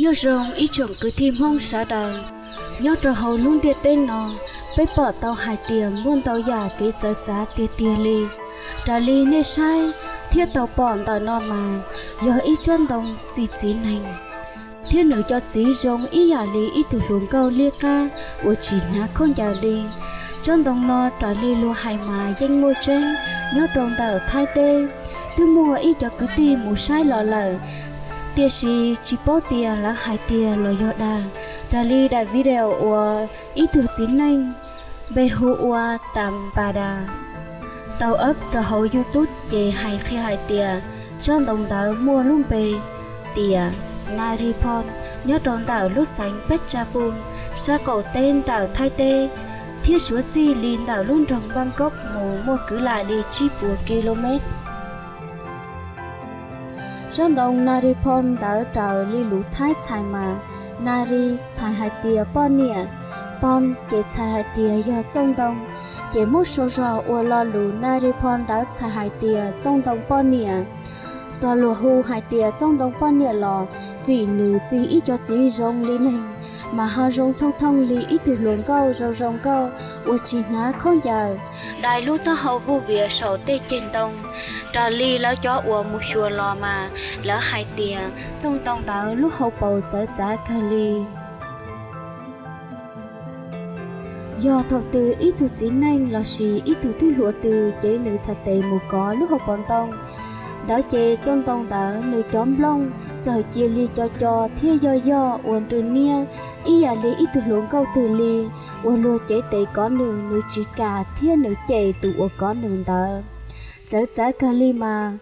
Nyob zoo ib tsoom kwv tij Hmoob sawv daws, nyob rau hauv lub ntiaj teb no, peb pom tau hais tias muaj ntau yam kev txawv txav tiag tiag li. Raws li nej saib thiab tau pom ntawm no mas yog ib tsob ntoo txi txiv neeg, thiab nws cov txiv zoo ib yam li ib tug hluas nkauj liab qab uas tsis hnav khaub ncaws li. Tsob ntoo no raws li luag hais mas yeej muaj tseeb nyob rau ntawm Thaib teb. Twb muaj ib co kwv tij mus saib los lawm, tiam sis tsis paub tias lawv hais tiag los yog dag. Raws li daim video uas ib tug txiv neej npe hu ua Tam Npa Das tau up rau hauv YouTube ces hais qhia hais tias tsob ntoo ntawd muaj lub npe tias Nariphon nyob rau ntawm lub xeev Peb Tsa Pun sab qaum teb ntawm Thaib teb, thiab suav txij li ntawm lub nroog Npaj Koob mus muaj kwv lam li tsib puas ki lo mev. Tsob ntoo Nariphon ntawd raws li lus Thaib txhais mas Nari txhais hais tias poj niam, Phon ces txhais hais tias yog txooj ntoo, ces muab sau zog ua lo lus Nariphon ntawd txhais hais tias txooj ntoo poj niam. Tog luag hu hais tias txooj ntoo poj niam los vim nws txi ib co txiv zoo li neeg, mas ho zoo thooj thooj li ib tug hluas nkauj zoo zoo nkauj uas tsis hnav khaub ncaws, dai lub taub hau vuj vias saum tej ceg ntoo. Raws li lawv cov uas mus xyuas los mas lawv hais tias txooj ntoo ntawd lub hauv paus txawv txav kawg li. Yog thaum twg ib tug txiv neej lossis ib tug tub hluas twg ces nws txhais tes mus kov lub hauv paus ntoo ntawd ces txooj ntoo ntawd nws cov nplooj txawm cia li co co thiab yoj yoj ua nrw niab ib yam li ib tug hluas nkauj twg li, uas luag cev tes kov nws, nws tsis kam thiab nws cem tus uas kov nws ntawd. Txawv txav kawg li mas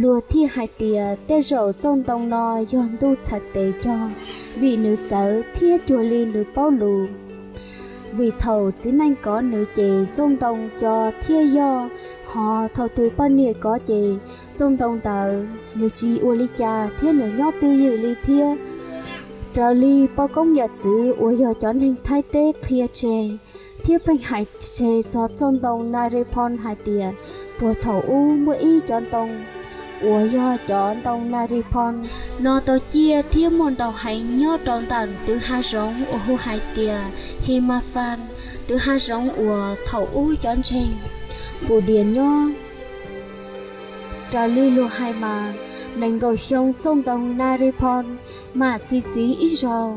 luag thiaj hais tias tej zaum txooj ntoo no yog ntuj txhais tes cog, vim nws txawv thiab cuag li nws paub lus. Vim thaum txiv neej kov nws ces txooj ntoo co thiab yoj, ho thaum twg poj niam kov ces txooj ntoo ntawd nws tsis ua li cas thiab nws nyob twj ywm li thiab. Raws li poj koob yawm txwv uas yog cov neeg Thaib teb qhia tseg thiab pheej hais tseg txog txoj ntoo Nariphon hais tias puag thaum ub muaj ib cov ntoo uas yog cov ntoo Nariphon no tau ciaj thiab muaj ntau heev nyob rau ntawm twv hav zoov uas hu hais tias Himafan, twv hav zoov uas thaum ub cov ntseeg Npudias nyob. Raws li luag hais mas nees nkaum xyoo txoj ntoo Nariphon mam txi txiv ib zaug,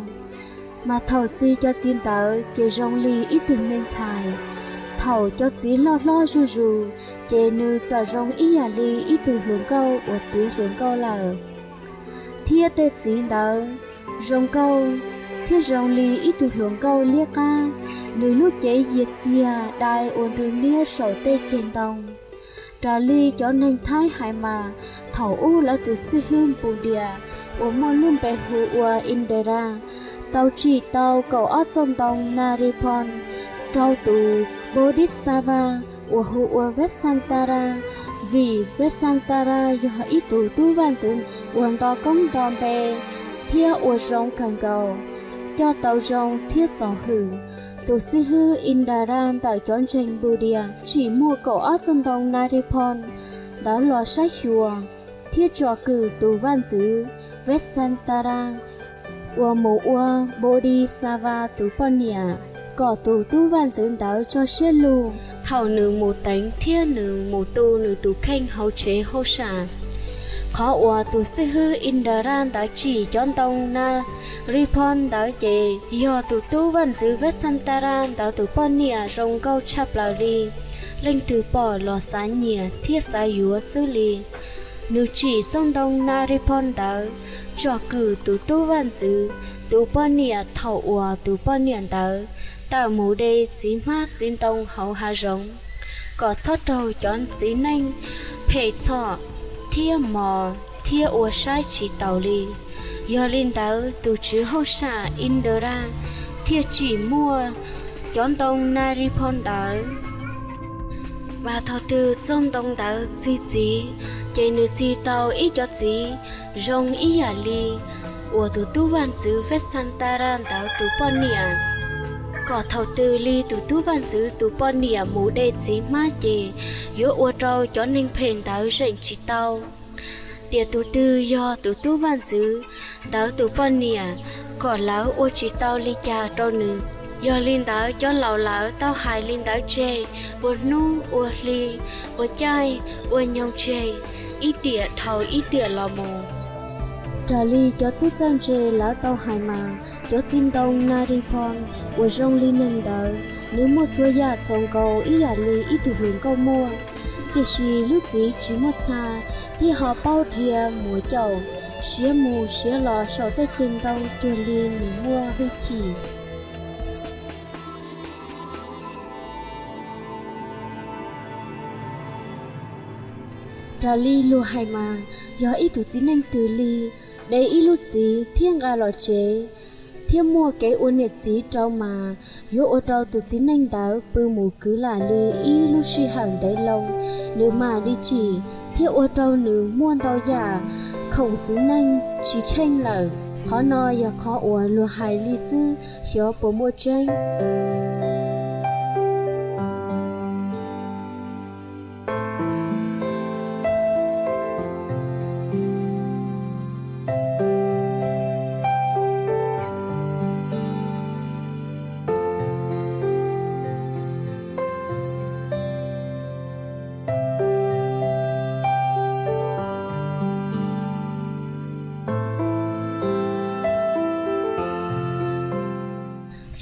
mas thaum txi cov txiv ntawd ces zoo li ib tug me ntxhais. Thaum cov txiv loj hlob zuj zus ces nws txawm zoo ib yam li ib tug hluas nkauj uas tiav hluas nkauj lawm, thiab tej txiv ntawd zoo nkauj thiab zoo li ib tug hluas nkauj liab qab. Nws lub cev yias txiag dai ua nrw niab saum tej ceg ntoo. Raws li cov neeg Thaib hais mas thaum ub lawv tus xib hwb Npudias uas muaj lub npe hu ua Indra tau tsim tau kaum ob txoj ntoo Nariphon rau tus Bodhisatva uas hu ua Vetsantara, vim Vetsantara yog ib tug tub vaj ntxwv uas nto koob nto npe thiab ua zoo kawg nkaus, coj tau zoo thiab txaus hwm. Tus xib hwb Indra ntawm cov ntseeg Npudias tsim muaj kaum ob txoj ntoo Nariphon ntawd los saib xyuas thiab tsom kwm tus vaj ntxwv Vetsantara uas mus ua Bodhisatva tus poj niam, kom tus tub vaj ntxwv ntawd tso siab lug thaum nws mus teev thiab nws mus tu nws tus kheej hauv tsev hauj sam. Qhov uas tus xib hwb Indra ntawd tsim cov ntoo Nariphon ntawd ces yog tus tub vaj ntxwv Vetsantara ntawd tus poj niam zoo nkauj tshaj plaws li, leej twg pom los xav nyiam thiab xav yuav xwb li. Nws tsim txoj ntoo Nariphon ntawd tsom kwm tus tub vaj ntxwv tus poj niam thaum uas tus poj niam ntawd tawm mus de txiv hmab txiv ntoo hauv hav zoov, kom txhob raug cov txiv neej phem txhom thiab mos thiab ua saib tsis taus li. Yog li ntawd tus tswv hauj sam Indra thiaj tsim muaj cov ntoo Nariphon ntawd. Mas thaum twg txoj ntoo ntawd txi txiv, ces nws txi tau ib co txiv zoo ib yam li uas tus tub vaj ntxwv Vetsantara ntawd tus poj niam, kom thaum twg li tus tub vaj ntxwv tus poj niam mus de txiv hmab ces yuav ua rau cov neeg phem ntawd zeem tsis tau. tias tus twg yog tus tub vaj ntxwv ntawd tus poj niam, kom lawv ua tsis tau li cas rau nws. Yog li ntawd cov laus lawv tau hais li ntawd tseg ua hnub ua hli, ua caij ua nyoog tseg, ib tiam dhau ib tiam los mus. Raws li cov tub txawj ntse lawv tau hais mas, cov txiv ntoo Naripon uas zoo li neeg ntawd, nws muaj txhua yam txaus nkaus ib yam li ib tug hluas nkauj muaj. Tiam sis lub txiv tsis muaj txha thiab ho paub dhia muas caum, siav mus siav los saum tej ceg ntoo cuag li nws muaj hwj chim. Raws li luag hais mas, yog ib tug txiv neej twg li de ib lub txiv thiab nqa los tsev, thiab muaj kev ua niam txiv rau mas, yuav ua rau tus txiv neej ntawd pw mus kwv lam li ib lub sij hawm ntev loo, nws mam li tsim, thiab ua rau nws muaj ntau yam khoom txiv neej tsis tsheej lawm. Qhov no yog qhov uas luag hais li xwb, xyov puas muaj tseeb.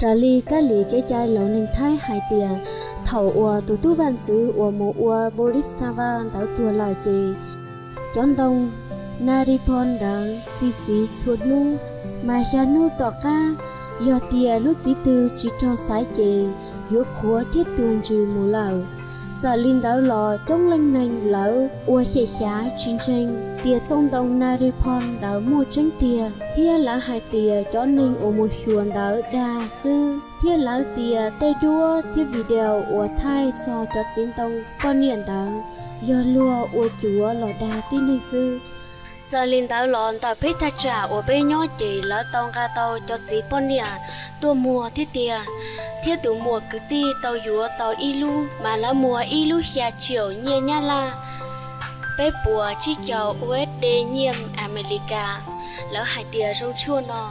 Raws li kab lis kev cai laus neeg Thaib hais tias, thaum uas tus tub vaj ntxwv uas mus ua Bodhisattva ntawd tuag lawm ces cov ntoo Naripon ntawd txi txiv txhua hnub, mas xya hnub tom qab, yog tias lub txiv twg tsis raug xaiv ces yuav qhuav thiab tuag ntsws mus lawm. Txawm li ntawd los coob leej neeg lawv ua xyem xyav tsis ntseeg tias txoj ntoo Naripon ntawd muaj tseeb tiag, thiab lawv hais tias cov neeg uas mus xyuas ntawd dag xwb, thiab lawv tias tej duab thiab video uas thaij txog cov txiv ntoo poj niam ntawd yog luag ua cuav los dag tib neeg xwb. Txawm li ntawd los ntawm peb thaj tsam uas peb nyob ces lawv tau nqa tau cov txiv poj niam tuaj muag thiab tiag, thiab tus muam kwv tij tau yuav tau ib lub mas lawv muag ib lub xya tsiaum nyiaj Nyab Laj, peb puas tsib caug U S D nyiaj Amelikas, lawv hais tias zoo tshuaj no.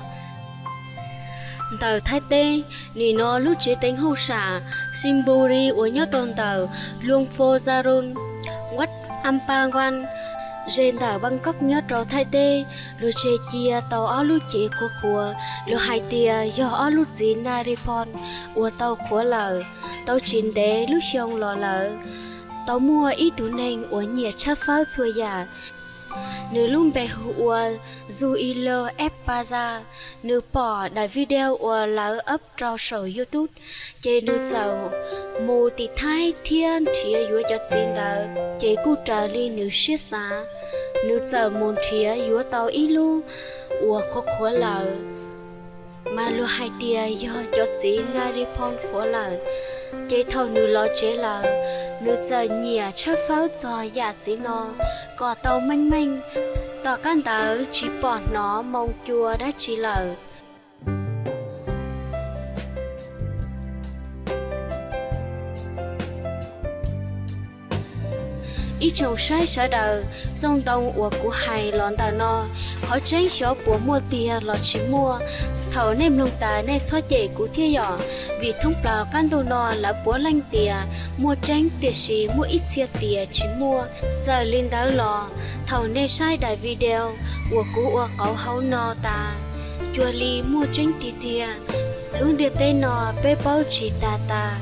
Ntawm Thaib teb, nim no lub tsev teev hauj sam Sainsbury uas nyob rau ntawm Luang Phu Zaron, Wat Ampa Wan, ze ntawm Bangkok nyob rau Thaib teb, luag tseg cia tau ob lub cev qhuav qhuav, luag hais tias yog ob lub txiv Naripon uas tau qhuav lawm. Tau tsis ntev lub xyoo los lawm, tau muaj ib tug neeg uas nyiam tshawb fawb txhua yam, nws lub npe hu ua Zuilo Espaza. Nws pom daim video uas lawv up rau saum YouTube, ces nws txawm mus tim Thaib thiab nrhiav yuav cov txiv ntawd, ces kuj raws li nws siab xav, nws txawm mus nrhiav yuav tau ib lub uas qhuav qhuav lawm, mas luag hais tias yog cov txiv Naripon qhuav lawm. Ces thaum nws los tsev lawm, nws txawm nyiam tshawb fawb txog yam txiv no kom tau meej meej. Tom qab ntawd tsis pom hnov moo cua dab tsi lawm. Ib tsoom saib sawv daws, txoj ntoo uas kuv hais los ntawm no, qhov tseeb xyov puas muaj tiag los tsis muaj. Thaum nej mloog tas nej txhob cem kuv thiab yom, vim thoob plaws qab ntuj no lawv puav leej tias muaj tseeb, tiam sis muaj ib txhia tias tsis muaj. Txawm li ntawd los, thaum nej saib daim video uas kuv ua qauv hauv no tas, cuag li muaj tseeb tiag tiag. Lub ntiaj teb no peb paub tsis tas tas,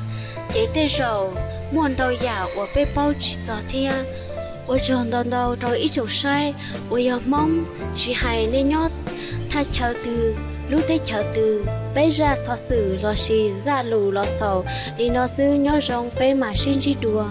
ces tej zaum muaj ntau yam uas peb paub tsis txog thiab. Ua tsaug ntau ntau rau ib tsoom saib uas yog Hmoob, tsis hais nej nyob thaj chaw twg, lub teb chaws twg, peb zaj xov xwm lossis zaj lus los xaus li no xwb, nyob zoo peb mam sib ntsib dua.